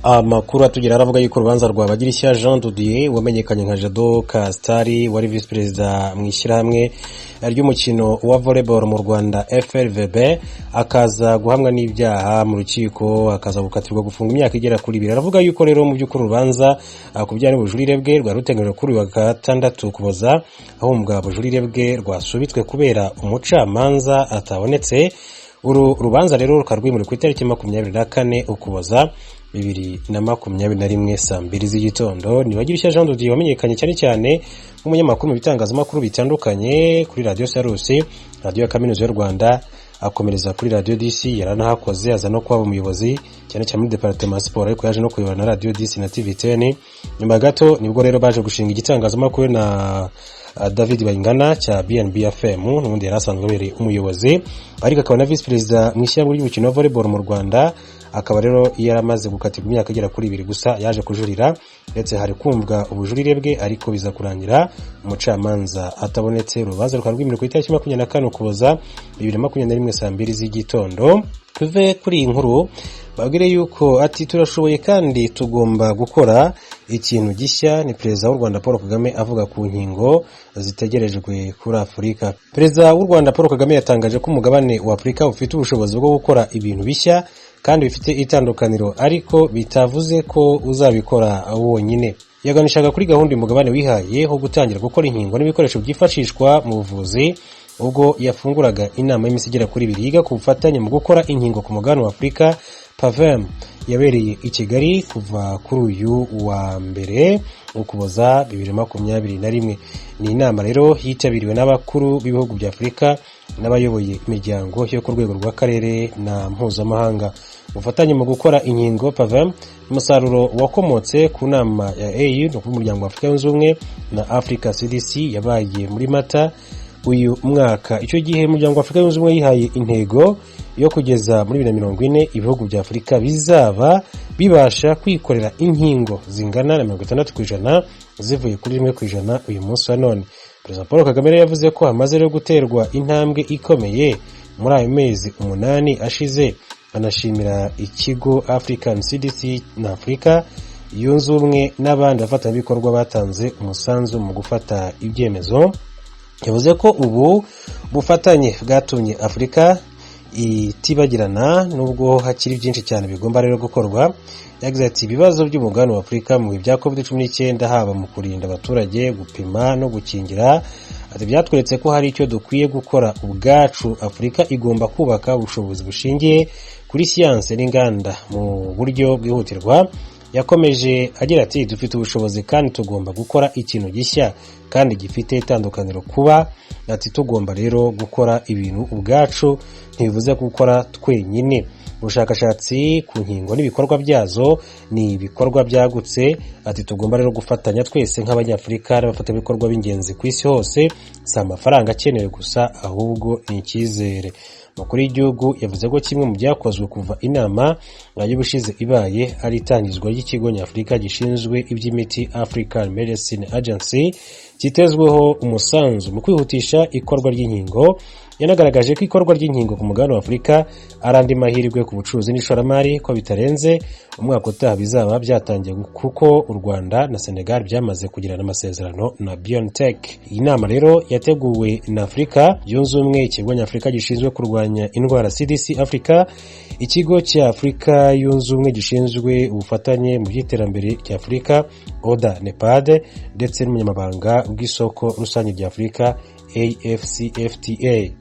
Amakuru atugera aravuga yuko urubanza rwa Bagirishya Jean Didier, wamenyekanye nka Jado Castar, wari visi perezida mu ishyirahamwe ry'umukino wa volleyball mu Rwanda, FRVB, akaza guhamwa n'ibyaha mu rukiko, akaza gukatirwa gufunga imyaka igera kuri 2. Aravuga yuko rero mu by'ukuri urubanza ku bijyanye n'ubujurire bwe rwari ruteganyijwe kuri uyu wa gatandatu Ukuboza, ahumbwa ubujurire bwe rwasubitswe kubera umucamanza atabonetse. Uru rubanza rero rukaba rwimuriwe ku itariki 24 Ukuboza 2021 saa 2 z'igitondo. Ni Bagirishya Jean Didier wamenyekanye cyane cyane nk'umunyamakuru mu bitangazamakuru bitandukanye, kuri Radiyo Salus, radiyo ya Kaminuza y'u Rwanda, akomereza kuri Radiyo 10, yaranahakoze, aza no kuba umuyobozi cyane cyane muri département siporo, ariko yaje no kuyobora na Radiyo 10 na TV 10. Nyuma gato nibwo rero baje gushinga igitangazamakuru na David Bayingana cya BNB FM, n'ubundi yari asanzwe abereye umuyobozi, ariko akaba na visi perezida mu ishyirahamwe ry'umukino wa volleyball mu Rwanda. Akaba rero yaramaze gukatirwa imyaka igera kuri 2, gusa yaje kujurira, ndetse hari kumvwa ubujurire bwe, ariko biza kurangira umucamanza atabonetse. Urubanza rukaba rwimuriwe ku itariki 24 Ukuboza 2021 saa 2 z'igitondo. Tuve kuri iyi nkuru, babwire yuko ati: "Turashoboye kandi tugomba gukora ikintu gishya." Ni Perezida w'u Rwanda Paul Kagame avuga ku nkingo zitegerejwe kuri Afurika. Perezida w'u Rwanda Paul Kagame yatangaje ko umugabane wa Afurika ufite ubushobozi bwo gukora ibintu bishya kandi bifite itandukaniro, ariko bitavuze ko uzabikora wonyine. Yaganishaga kuri gahunda umugabane wihaye ho gutangira gukora inkingo n'ibikoresho byifashishwa mu buvuzi, ubwo yafunguraga inama y'iminsi igera kuri 2 yiga ku bufatanye mu gukora inkingo ku mugabane wa Afurika, PAVEM, yabereye i Kigali kuva kuri uyu wa mbere Ukuboza 2021. Ni inama rero yitabiriwe n'abakuru b'ibihugu bya Afurika n'abayoboye imiryango yo ku rwego rw'akarere na mpuzamahanga. Ubufatanye mu gukora inkingo, PAVEM, umusaruro wakomotse ku nama ya AU, ni ukuvuga Umuryango wa Afurika Yunze Ubumwe, na Africa CDC yabaye muri Mata uyu mwaka. Icyo gihe Umuryango wa Afurika Yunze Ubumwe yihaye intego yo kugeza muri 2040 ibihugu bya Afurika bizaba bibasha kwikorera inkingo zingana na 60%, zivuye kuri 1% uyu munsi wa none. Perezida Paul Kagame rero yavuze ko hamaze rero guterwa intambwe ikomeye muri ayo mezi 8 ashize, anashimira ikigo African CDC na Afurika Yunze Ubumwe n'abandi bafatanyabikorwa batanze umusanzu mu gufata ibyemezo. Yavuze ko ubu bufatanye bwatumye Afurika itibagirana, nubwo hakiri byinshi cyane bigomba rero gukorwa. Yagize ati: "Ibibazo by'umugabane wa Afurika mu bihe bya COVID-19, haba mu kurinda abaturage, gupima no gukingira," ati, "byatweretse ko hari icyo dukwiye gukora ubwacu. Afurika igomba kubaka ubushobozi bushingiye kuri siyanse n'inganda mu buryo bwihutirwa." Yakomeje agira ati: "Dufite ubushobozi kandi tugomba gukora ikintu gishya kandi gifite itandukaniro." Kuba ati tugomba rero gukora ibintu ubwacu ntibivuze gukora twenyine. Ubushakashatsi ku nkingo n'ibikorwa byazo ni ibikorwa byagutse. Ati: "Tugomba rero gufatanya twese nk'Abanyafurika n'abafatanyabikorwa b'ingenzi ku isi hose. Si amafaranga akenewe gusa, ahubwo ni icyizere." Umukuru w'igihugu yavuze ko kimwe mu byakozwe kuva inama y'ubushize ibaye ari itangizwa ry'Ikigo Nyafurika gishinzwe iby'imiti, African Medicine Agency, kitezweho umusanzu mu kwihutisha ikorwa ry'inkingo. Yanagaragaje ko ikorwa ry'inkingo ku mugabane wa Afurika ari andi mahirwe ku bucuruzi n'ishoramari, ko bitarenze umwaka utaha bizaba byatangiye, kuko u Rwanda na Senegal byamaze kugirana amasezerano na BioNTech. Iyi nama rero yateguwe na Afurika Yunze Ubumwe, Ikigo Nyafurika gishinzwe kurwanya indwara, CDC Africa, Ikigo cya Afurika Yunze Ubumwe gishinzwe ubufatanye mu by'iterambere rya Afurika, ODA NEPAD, ndetse n'umunyamabanga bw'isoko rusange rya Afurika, AfCFTA,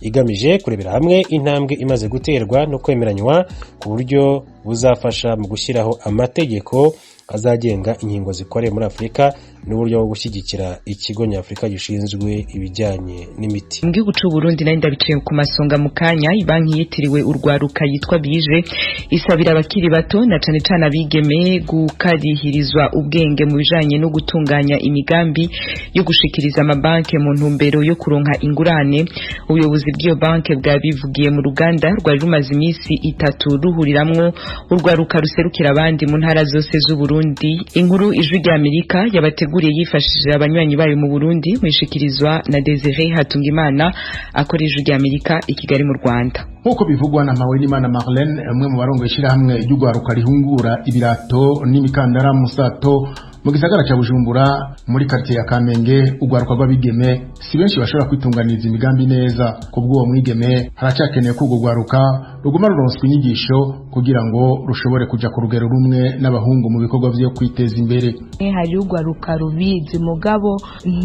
igamije kurebera hamwe intambwe imaze guterwa no kwemeranywa ku buryo buzafasha mu gushyiraho amategeko azagenga inkingo zikorewe muri Afurika n'uburyo bwo gushyigikira Ikigo Nyafurika gishinzwe ibijyanye n'imiti. Mu gihugu c'u Burundi, nari ndabiciye ku masonga mu kanya, banki yitiriwe urwaruka yitwa BIJE isabira abakiri bato na cane cane abigeme gukarihirizwa ubwenge mu bijanye no gutunganya imigambi yo gushikiriza amabanki mu ntumbero yo kuronka ingurane. Ubuyobozi bw'iyo banki bwabivugiye mu ruganda rwari rumaze iminsi 3 ruhuriramwo urwaruka ruserukira abandi mu ntara zose z'u Burundi. Inkuru Ijwi rya Amerika yabateguriye. Yabateguriye yifashishije abanywanyi bayo mu Burundi, mwishikirizwa na Desire Hatungimana akora Ijwi rya Amerika i Kigali mu Rwanda. Nk'uko bivugwa na Mpawenimana Marlene, umwe mu barongoye ishyirahamwe ry'urwaruka rihungura ibirato n'imikandara Musato mu gisagara ca Bujumbura muri quartier ya Kamenge, urwaruka rw'abigeme si benshi bashobora kwitunganiriza imigambi neza. Kubw'uwo mwigeme, haracyakeneye ko urwo rwaruka ruguma ruronswa inyigisho kugira ngo rushobore kuja ku rugero rumwe n'abahungu mu bikorwa vyo kwiteza imbere. Hari urwaruka rubizi, mugabo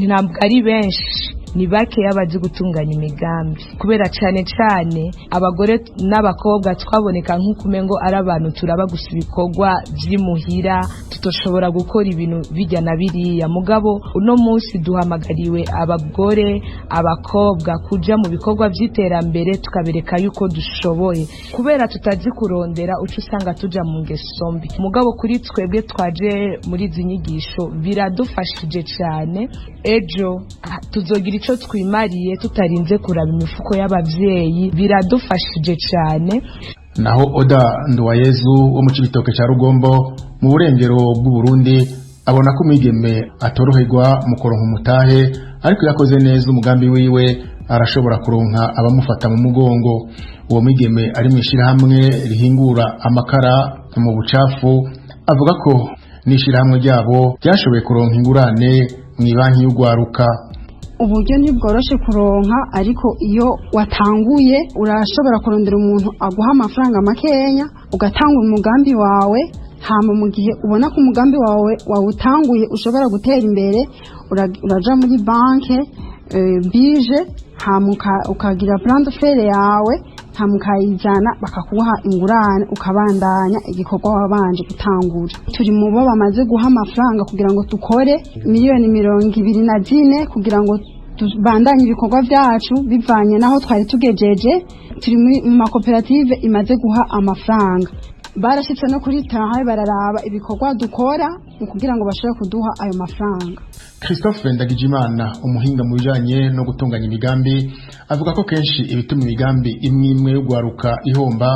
ntabwo ari benshi, ni bakeya bazi gutunganya imigambi, kubera cyane cyane abagore n'abakobwa twaboneka nk'ukumengo ari abantu turaba gusa ibikorwa by'imuhira, tutoshobora gukora ibintu bijya na biriya. Mugabo uno munsi duhamagariwe abagore, abakobwa kuja mu bikorwa by'iterambere, tukabereka yuko dushoboye. Kubera tutazi kurondera, uca usanga tuja mu ngeso mbi. Mugabo kuri twebwe twaje muri izi nyigisho, biradufashije cyane. Ejo tuzogira icyo twimariye tutarinze kuraba imifuko y'ababyeyi. Biradufashije cyane. Naho Oda Nduwayezu wo mu Cibitoke ca Rugombo mu burengero bw'Uburundi abona ko umwigeme atoroherwa mu kuronka umutahe, ariko iyo akoze neza umugambi wiwe arashobora kuronka abamufata mu mugongo. Uwo mwigeme ari mu ishyirahamwe rihingura amakara mu bucafu, avuga ko n'ishyirahamwe ryabo ryashoboye kuronka ingurane mu ibanki y'urwaruka. Uburyo ntibworoshe kuronka, ariko iyo watanguye urashobora kurondera umuntu aguha amafaranga makeya, ugatanga umugambi wawe. Hama mu gihe ubona ko umugambi wawe wawutanguye ushobora gutera imbere, uraja muri banke bije, hama ukagira plan d'affaires yawe, hama ukayizana, bakakuha ingurane, ukabandanya igikorwa wabanje gutangura. Turi mu bo bamaze guha amafaranga kugira ngo dukore, miliyoni 24 kugira ngo tubandanye ibikorwa byacu bivanye n'aho twari tugejeje. Turi mu makoperative imaze guha amafaranga. Barashyitse no kuri tahaye, bararaba ibikorwa dukora mu kugira ngo bashobore kuduha ayo mafaranga. Christophe Ndagijimana, umuhinga mu bijanye no gutunganya imigambi, avuga ko kenshi ibituma imigambi imwe imwe yo gwaruka ihomba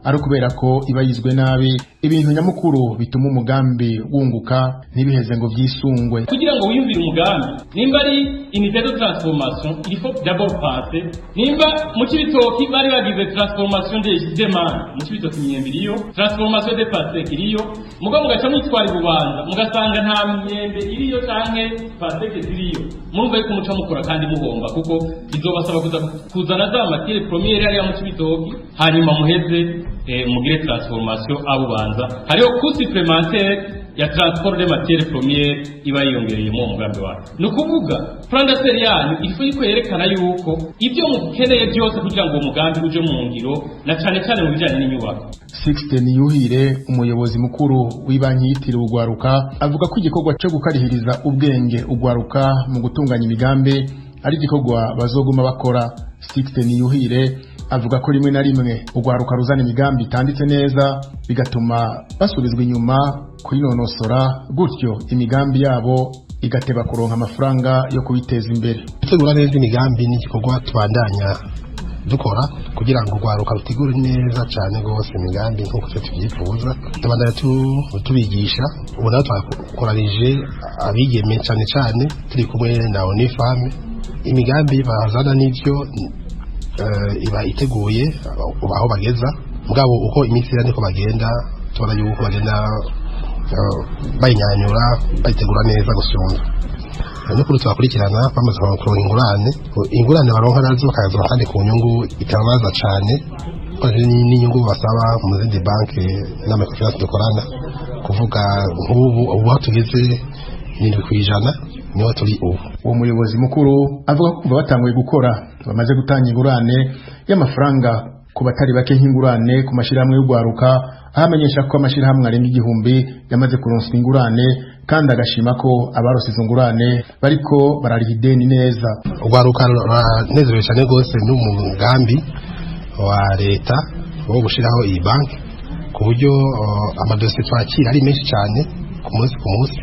ari ukubera ko iba yizwe nabi, ibintu nyamukuru bituma umugambi wunguka ntibiheze ngo vyisungwe. Kugira ngo wiyumvire umugambi, nimba ari unité de transformation, il faut d'abord penser nimba mu Cibitoki bari bagize transformation des mangues, mu Cibitoki imyembe iriyo, transformation des pastèques iriyo, mugabo mugaca mwitwara ibubanza mugasanga nta myembe iriyo canke pastèques ziriyo, murumva yuko muca mukora kandi muhomba, kuko bizobasaba kuza kuzana za matière première hariya mu Cibitoki, hanyuma muheze mugire transformation abubanza. Hariho coût supplémentaire ya transport de matière première iba yiyongereye mu mugambi wacu. Ni ukuvuga plan d'affaires yanyu il faut yuko yerekana yuko ibyo mukeneye byose kugira ngo uwo mugambi uje mu ngiro, na cane cane mu bijanye n'inyubako. Sixte Niyuhire, umuyobozi mukuru w'ibanki yitiriwe Ugwaruka, avuga ko igikorwa cyo gukarihiriza ubwenge ugwaruka mu gutunganya imigambi ari igikorwa bazoguma bakora. Sixte Niyuhire avuga ko rimwe na rimwe ugwaruka ruzana imigambi itanditse neza, bigatuma basubizwa inyuma kuyinonosora, gutyo imigambi yabo igateba kuronka amafaranga yo kubiteza imbere. Gutegura neza imigambi ni igikorwa tubandanya dukora kugira ngo urwaruka rutegure neza cyane rwose imigambi nk'uko twe tubyifuza. Tubandanya tubigisha. Ubu naho twakoranije abigeme cyane cyane, turi kumwe na ONU Femmes. Imigambi bazana n'ibyo iba iteguye aho bageza, mugabo uko iminsi ira niko bagenda tubona yuko bagenda bayinyanyura, bayitegura neza gusumba. N'ukuri tubakurikirana bamaze kuronka ingurane. Ingurane baronka nazo bakazironka kandi ku nyungu itababaza cane, kuko n'inyungu basaba mu zindi banki n'ama microfinance dukorana, kuvuga nk'ubu ubu aho tugeze 7%, niho turi ubu. Uwo muyobozi mukuru avuga ko kuva batanguye gukora bamaze gutanga ingurane y'amafaranga ku batari bake, nk'ingurane ku mashyirahamwe y'urwaruka, aho amenyesha ko amashyirahamwe arenga 1000 yamaze kuronswa ingurane, kandi agashima ko abarose izo ngurane bariko barariha ideni neza. Urwaruka ruranezerewe cyane rwose n'umugambi wa leta wo gushyiraho iyi banki, ku buryo amadosiye twakira ari menshi cyane ku munsi ku munsi,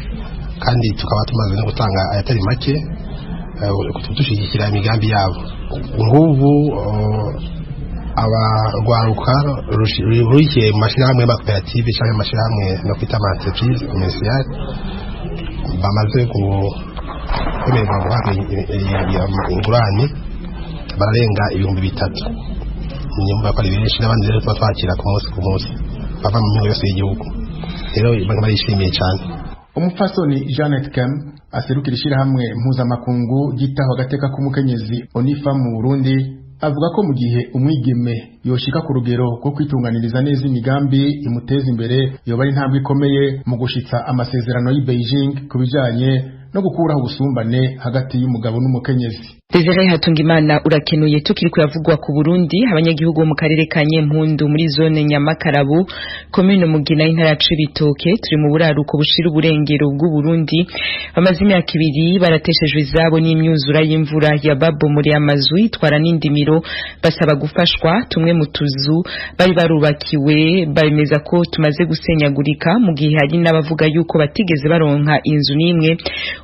kandi tukaba tumaze no gutanga ayatari make, dushyigikira imigambi yabo. Nk'ubu abarwaruka rurikiye mu mashyirahamwe y'amakoperative cyangwa amashyirahamwe no kwita ama entreprise commerciale. Bamaze kwemererwa guhabwa ingurane bararenga 3000. Nyumva ko ari benshi, n'abandi rero tuba twakira ku munsi ku munsi bava mu mihingo yose y'igihugu. Rero barishimiye cyane. Umupfasoni Janet Kem aserukira ishyirahamwe mpuzamakungu ryitaho agateka k'umukenyezi ONU Femmes mu Burundi avuga ko mu gihe umwigeme yoshika ku rugero rwo kwitunganiriza neza imigambi imuteza imbere, yoba ari intambwe ikomeye mu gushitsa amasezerano y'i Beijing ku bijanye no gukuraho ubusumbane hagati y'umugabo n'umukenyezi. Desire Hatungimana, urakenuye. Tukiri kuyavugwa ku Burundi, abanyagihugu bo mu karere ka Nyempundu muri zone Nyamakarabu, commune Mugina, intara ya Cibitoke, turi mu buraruko bushira uburengero bw'u Burundi, bamaze imyaka 2 barateshejwe izabo n'imyuzura y'imvura ya babomori amazu, itwara n'indimiro. Basaba gufashwa. Tumwe mu tuzu bari barubakiwe bemeza ko tumaze gusenyagurika, mu gihe hari n'abavuga yuko batigeze baronka inzu n'imwe.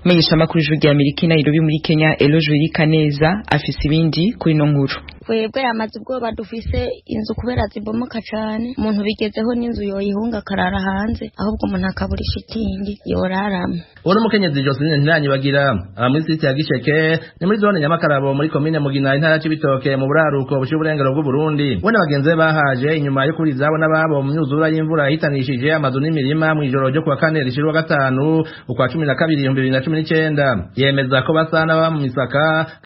Umenyesha amakuru Ijwi rya Amerika i Nairobi muri Kenya, Eloge Neza, afise ibindi kuri no nkuru. Twebwe amaze ubwoba dufise inzu kubera zibomoka cane. Umuntu bigezeho n'inzu yoyihunga akarara hanze, ahubwo umuntu akabura ishitingi yoraramo. Uwo n'umukenyezi Joseline Ntiranyibagira, aba muri site ya Gisheke, ni muri zone Nyamakarabo, muri komine Mugina, intara ya Cibitoke, mu buraruko bushira uburengero bw'Uburundi. We na bagenzi be bahaje inyuma yo kubura izabo n'ababo mu myuzura y'imvura yahitanishije amazu n'imirima mw'ijoro ryo kuwa kane rishira uwa gatanu ukwa 12 2019. Yemeza ko basa n'ababa mu misaka.